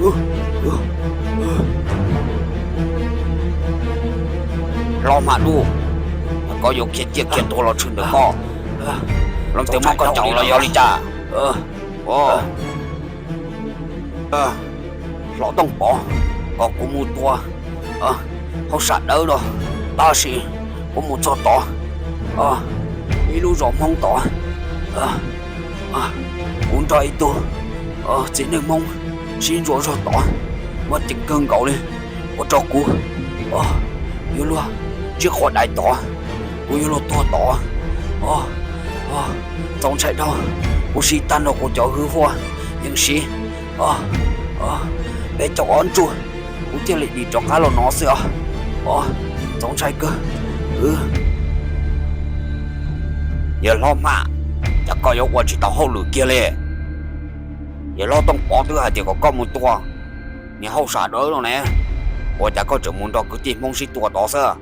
Hlob Hma Dub, koj yuav khiav ciaj khiav tuag los tshwm ntawm koj. Leej twg muab koj caum los yog li cas? Hlob Tooj Pov kom kuv mus tua hauj sam dawb no, tab sis kuv mus txog tod, ib lub zos Hmoob tod, kuv nrog ib tug txiv neej Hmoob sib ntsuas zog tod, muaj ceem kawg nkaus li. Ua rau kuv yuav luag ntsib qhov dais tod, kuv yuav luag tuag tod. Txaus ntshai dhau, kuv siv tag nrho kuv cov hwj huaj yees siv peb caug ob ntsuj, kuv thiaj li dim rov qab los no xwb os. Txaus ntshai kawg. Yawg hlob Hmaj, cas koj yuav ua tsis tau hauj lwm kiag li? Yawg hlob Tooj Pov twb hais tias kom koj mus tua niag hauj sam dawb no ne, ua cas koj tseem mus nrog kwv tij Hmoob sib tua tod xwb?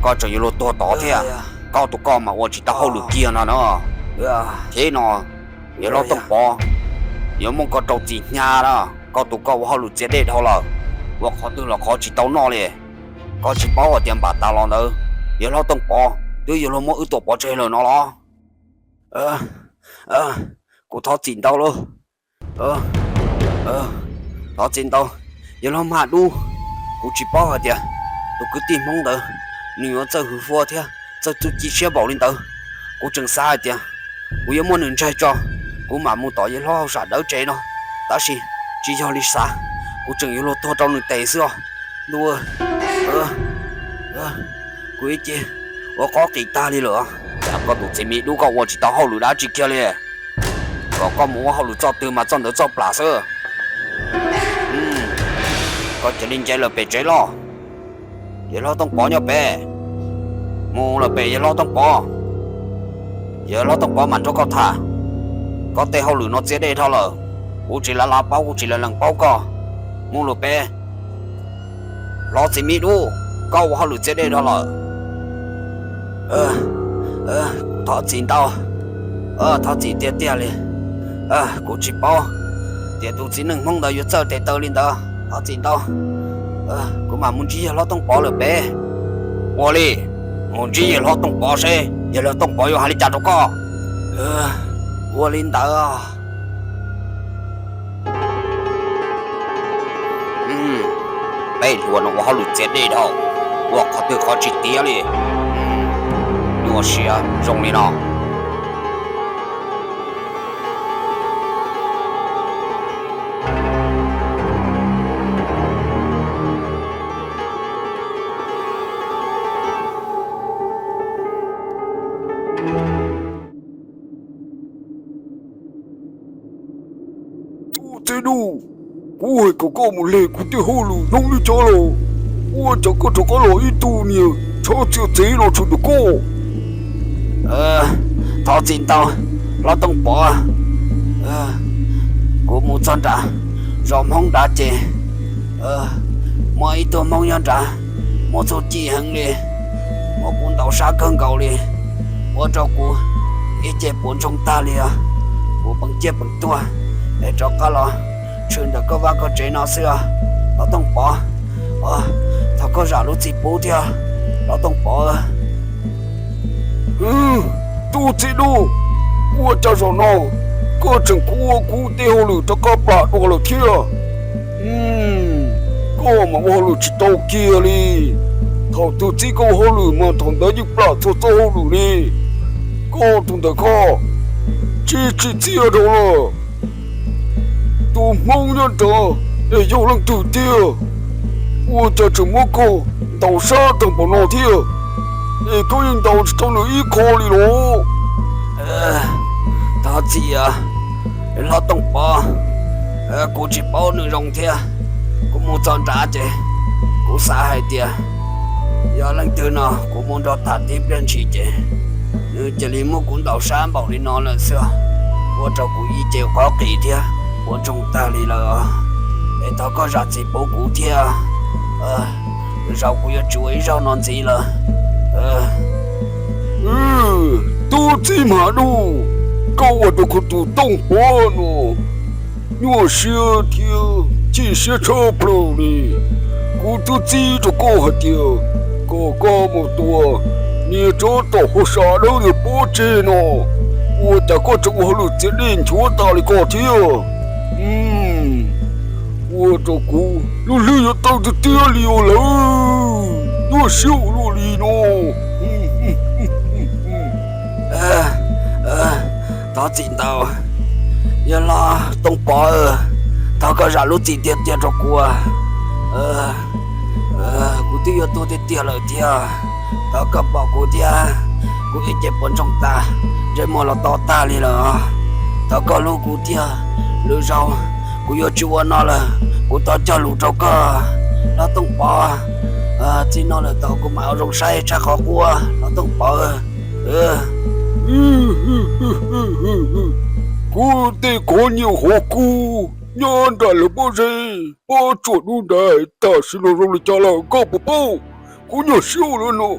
Koj tseem yuav luag tuag tod thiab, koj tus koj mas ua tsis tau hauj lwm kiag no na. Thiab no, yawg hlob Tooj Pov yuav muab koj rau txim hnyav na, koj tus koj ua hauj lwm txias dej dhau lawm, ua qhov twg los qhov tsis tau noj li. Koj tsis paub hais tias npam tas los ntawd, yawg hlob Tooj Pov twb yuav luag muab wb tua pov tseg lawm no los? Kuv thov txim ntau lauj. Thov txim ntau, yawg hlob Hmaj Dub. Kuv tsis paub hais tias tus kwv tij Hmoob ntawd nws yuav txawj hwv huaj thiab txawj txuj ci siab npaum li ntawd. Kuv tseem xav hais tias kuv yuav muab nws ntsaig tso, kuv mam mus tom yawg hlob hauj sam dawb tsev no. Tab sis tsis yog li xav, kuv tseem yuav luag tuag rau nws tes xwb os. Ntuj, kuv ib ce ua qob qis tag li lawm. Cas koj tus txiv me dub koj ua tsis tau hauj lwm dab tsi kiag li, kom koj mus ua hauj lwm txoj twg mas txoj ntawd txoj plam xwb. Koj cia li nce lawm pem tsev los. Yawg hlob Tooj Pov nyob pem, mus lawm pem yawg hlob Tooj Pov. Yawg hlob Tooj Pov mam nrog koj tham. Koj tej hauj lwm no txias dej dhau lawm, kuv tsis lav lav paub, kuv tsis lees lees paub koj. Mus lawm pem. Hlob txiv me dub, koj ua hauj lwm txias dej dhau lawm. Thov txim ntau, thov txim tiag tiag li. Kuv tsis paub tias tus txiv neej Hmoob ntawd yuav txawj tes taw li ntawd. Thov txim ntau. Kuv mam mus ntsib yawg hlob Tooj Pov lawm pem. Ua li, mus ntsib yawg hlob Tooj Pov seb yawg hlob Tooj Pov yuav hais li cas rau koj. Ua li ntawd. Peb hluas no ua hauj lwm txias dej dhau, ua qhov twg qhov tsis tiav li. Nyuaj siab zoo li no. Tub Txiv Duj, kuv hais kom koj mus hle kuv tej hauj lwm zoo li cas los, ua cas koj rov qab los ib tug niag tshav txia txiv no tshwm ntawm koj? Thov txim ntau, hlob Tooj Pov. Kuv mus txog nram zos Hmoob nrad ces muaj ib tug Hmoob nyob nrad muaj txuj ci heev li, muab kuv ntaus sab kawg nkaus li, ua rau kuv ib ce puas ntsoog tag li os. Kuv peem ciaj peem tuag es rov qab los tshwm ntawm koj vaj koj tsev no xwb os, hlob Tooj Pov. Thov koj zam lub txim pub thiab, hlob Tooj Pov. Tub Txiv Duj, ua cas zaum no koj tseem ua kuv tej hauj lwm rov qab plam dua lawm thiab? Koj mas ua hauj lwm tsis tau kiag li. Thaum twg txib koj ua hauj lwm mas thaum ntawd yeej plam txhua txoj hauj lwm li. Koj tus ntawd koj tsis tsim txiaj dhau lawm. Tus Hmoob nyob nrad es yog leej twg tiag? Ua cas tseem muab koj ntaus sab tag npaum no thiab, es koj yeej ntaus tsis tau nws ib qho li los? Thov txim, hlob Tooj Pov, kuv tsis paub nws zoo thiab. Kuv mus txog nrad ces kuv xav hais tias yog leej twg no kuv mus nrog tham tib pliag ntshis ces nws cia li muab kuv ntaus sab npaum li no lawm xwb, ua rau kuv ib ce qhov qis thiab puas ntsoog tag li lawm. Es thov koj zam txim pub kuv thiab, zaum kuv yuav tsis ua ib zaug no ntxiv lawm. Tub Txiv Hmaj Duj, koj ua rau kuv tus Tooj Pov no nyuaj siab thiab chim siab tshaj plaws li. Kuv twb txib rau koj hais tias kom koj mus tua niag tsov tom hav sam dawb ntawd pov tseg no, ua cas koj tseem ua hauj lwm txiav dej nchuav tas li ko thiab? Ua rau kuv lub hlwb yuav tawg tiag tiag li os lawm, nyuaj siab ua luaj li no. Thov txim ntau, yawg hlob Tooj Pov, thov koj zam lub txim tiag tiag rau kuv. Kuv twb yuav tuag tiag tiag lawm thiab, thov koj pom kuv thiab, kuv ib ce puas ntsoog tas, ntsej muag los to tag li lawm. Thov koj hlub kuv thiab, lwm zaus kuv yuav tsis ua no lawm, kuv thov cog lus rau koj, hlob Tooj Pov. Txij no lawm tau kuv mam ua zoo saib tshaj qhov quaj, hlob Tooj Pov. Kuv tej kov nyiaj hauv kuv nyob nram lawv pob zeb pob tsuas dub nrad, tam sim no zoo li cas lawm koj puas paub? Kuv nyuaj siab ua luaj no,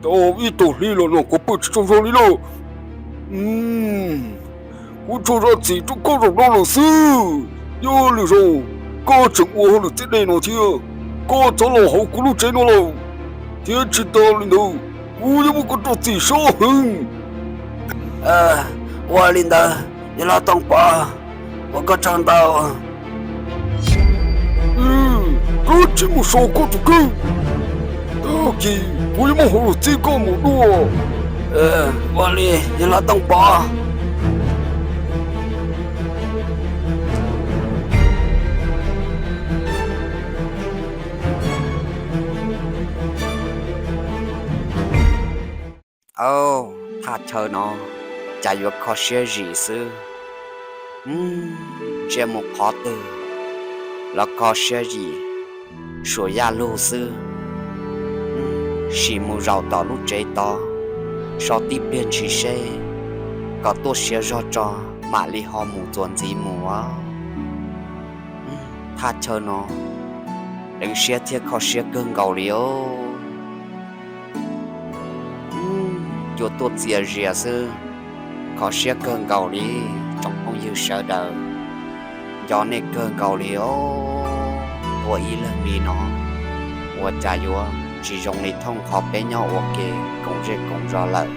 tau ib tag hli los no kuv pw tsis tsaug zog li lawm. Kuv tsuas zam txim rau koj zaum no lawm xwb. Yog lwm zaus koj tseem ua hauj lwm txiav dej no thiab, koj txhob los hauv kuv lub tsev no lawm, thiab tsis tas li ntawd, kuv yuav muab koj rau txim sab heev. Ua li ntawd, yawg hlob Tooj Pov, ua koj tsaug ntau. Koj tsis mus so koj tus kheej, tag kis kuv yuav muab hauj lwm txib koj mus dua. Ua li, yawg hlob Tooj Pov. Au, thaj chaw no cas yuav kho siab zim xwb. Tsiaj mus qhov twg los kho siab zim, suam yaj lug xwb. Sim mus zaum tom lub tsev tod, so tib pliag ntshis seb kom tuaj siav zog tso mam li ho mus txuas ntxiv mus. Thaj chaw no deev siab thiab kho siab kawg nkaus li os. Cua tuaj txias zias xwb, kho siab kawg nkaus li tsoom phooj ywg sawv daws. Nco nej kawg nkaus li os. Ua ib leeg li no ua cas yuav tsis zoo li thooj qhov peb nyob ua ke koom zej koom zos lawm,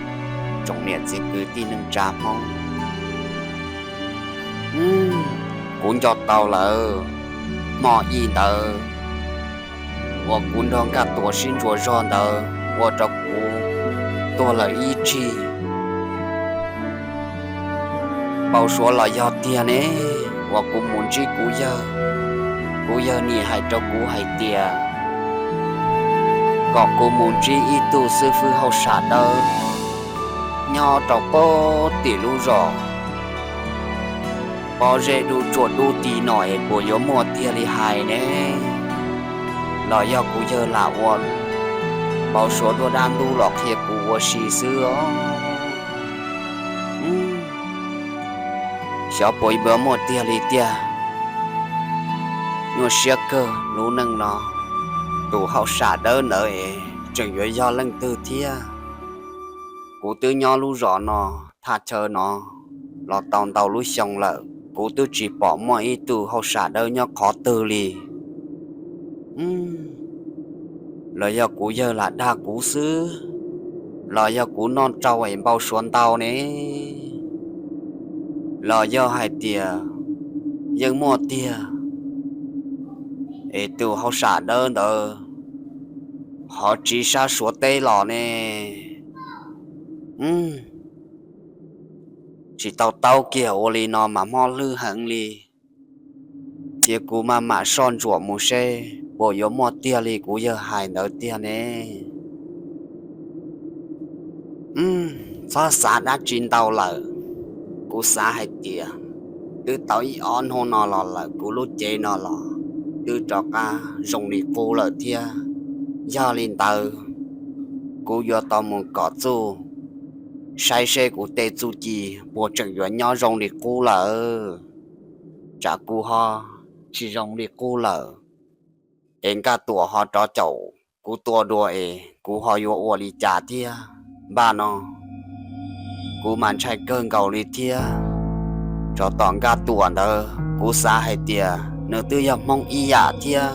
tsoom niam txiv kwv tij neej tsa Hmoob. Kuv nco tau lawm, hmo ib ntawd uas kuv nrog Nkaj Tuam sib ntsuas zog ntawd ua rau kuv tuag lawm ib tsig. Npau suav los yog tiag ne, uas kuv mus ntsib kuv yawg, kuv yawg nim hais rau kuv hais tias kom kuv mus ntsib ib tug xib fwb hauj sam dawb nyob rau pem tim lub zos pob zeb dub tsuas dub ti no es puas yuav muaj tiag li hais ne, los yog kuv yawg lam ua npau suav dua dab ntub los qhia kuv ua si xwb os. Xyov puas yuav muaj tiag li tiag. Nyuaj siab kawg lub neej no, tus hauj sam dawb ntawd es tseem yuav yog leej twg thiab? Kuv twb nyob lub zos no, thaj chaw no los tau ntau lub xyoo lawm, kuv twb tsis pom muaj ib tug hauj sam dawb nyob qhov twg li. Los yog kuv yawg lam dag kuv xwb, los yog kuv noj rau es npau suav ntau ne, los yog hais tias yeej muaj tiag es tus hauj sam dawb ntawd ho tsiv sab Suav teb los ne. Tsis tau taub kiag ua li no mas mob hlwb heev li. Cia kuv maj mam soj ntsuam mus seb puas yuav muaj tiag li kuv yawg hais ntawd tiag ne. Txhob xav dab tsi ntau lawm. Kuv xav hais tias twb tau ib ob hnub no los lawm, kuv lub cev no los twb rov qab zoo li qub lawm thiab. Yog li ntawd, kuv yuav tau mus kom txuj saib seb kuv tej txuj ci puas tseem yuav nyob zoo li qub lawm. Tsam kuv ho tsis zoo li qub lawm es Nkaj Tuam ho rov caum kuv tua dua es kuv ho yuav ua li cas thiab. Npaj no kuv mas ntshai kawg nkaus li thiab. Tsov tom Nkaj Tuam ntawd kuv xav hais tias nws twb yog Hmoob ib yam thiab,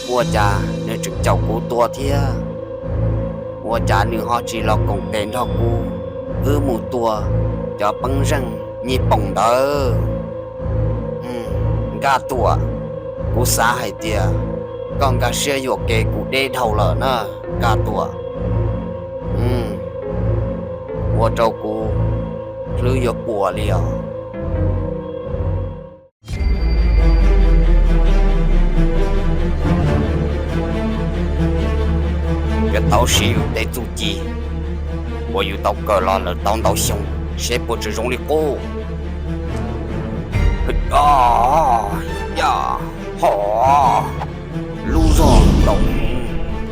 ua cas nws tseem caum kuv tua thiab? Ua cas nws ho tsis los koom tes nrog kuv, wb mus tua cov peeb zeej nyij poom ntawd? Nkaj Tuam, kuv xav hais tias koj nkag siab yuam kev kuv deb dhau lawm na, Nkaj Tuam. Ua rau kuv hlwb yuav puas li os. Yuav tau siv yus tej txuj ci uas yus tau kawm los lawm tau ntau xyoo seb puas tseem zoo li qub. Yaj, ho, lub zog ntaus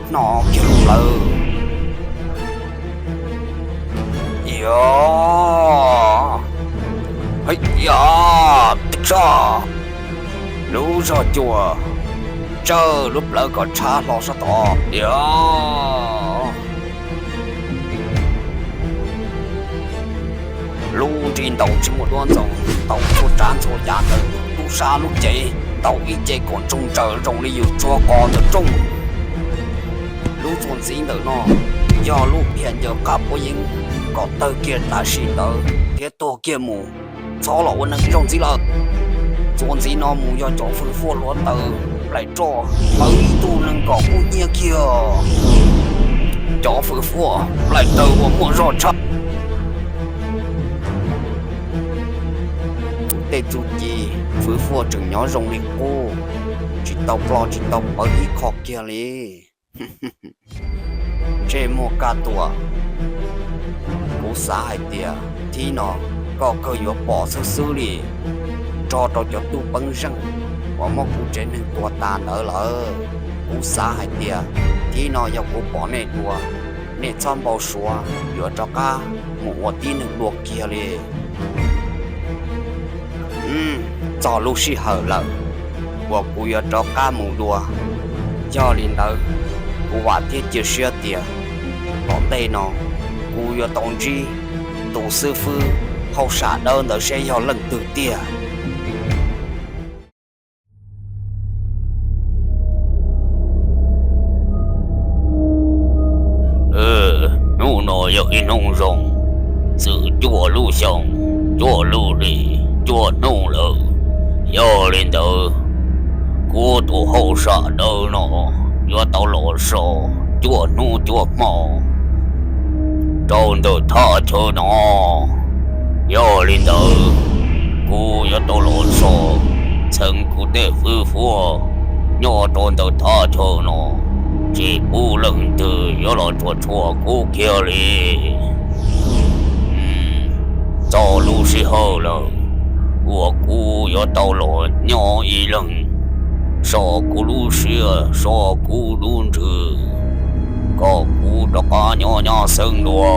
hno kiag lub plawv. Yaj, haj yaj, tib tshaj, lub zog cua tsawg lub plawv kom tshav hlo sab tod. Yaj, lub nrig ntaus tsis muaj duab ntxoov, ntaus txhua tsav ntxhua yam ntawm tub sab lub cev, ntaus ib ce kom ntsoog ntsaws zoo li yus tsuag qos ntawm rooj. Lub txuas ntxiv ntawm no yog lub phiaj ncaws qab puav yeeb kom tawg kiag tam sim ntawd thiab tuag kiag mus, txhob los ua neeg zaug ntxiv lawm. Txuas ntxiv no mus yog cov fwv fuaj hluav taws plaim roj, pawv ib tug neeg kom kub hnyiab kiag. Cov fwv fuaj plaim taws uas muaj zog tshaj. Kuv tej txuj ci fwv fuaj tseem nyob zoo li qub, tsis tau ploj tsis tau pawv ib qho kiag li. Ntsej muag Kaj Tuam, kuv xav hais tias thib no koj kawg yuav pom xwb xwb li, nrog rau cov tub peeb zeej uas muab kuv tsev neeg tua tas ntawd lawm. Kuv xav hais tias thib no yog kuv pom nej dua, nej txhob npau suav yuav rov qab mus ua tib neeg dua kiag li. Txog lub sij hawm lawm uas kuv yuav rov qab mus dua. Yog li ntawd, kuv vam thiab cia siab tias tom ntej no kuv yuav tau ntsib tus xib fwb hauj sam dawb ntawd seb yog leej twg tiag. Hnub no yog ib hnub zoo, txwm cuaj lub xyoo, cuaj lub hli, cuaj hnub lawm. Yog li ntawd, kuv tus hauj sam dawb no yuav tau los so cuaj hnub cuaj hmo rau ntawm thaj chaw no. Yog li ntawd, kuv yuav tau los so txheeb kuv tej fwv fuaj nyob rau ntawm thaj chaw no, tsis pub leej twg yuav los tshua tshua kuv kiag li. Txog lub sij hawm lawm uas kuv yuav tau los nyob ib leeg, so kuv lub siab so kuv lub ntsws, kom kuv rov qab nyob nyab xeeb dua.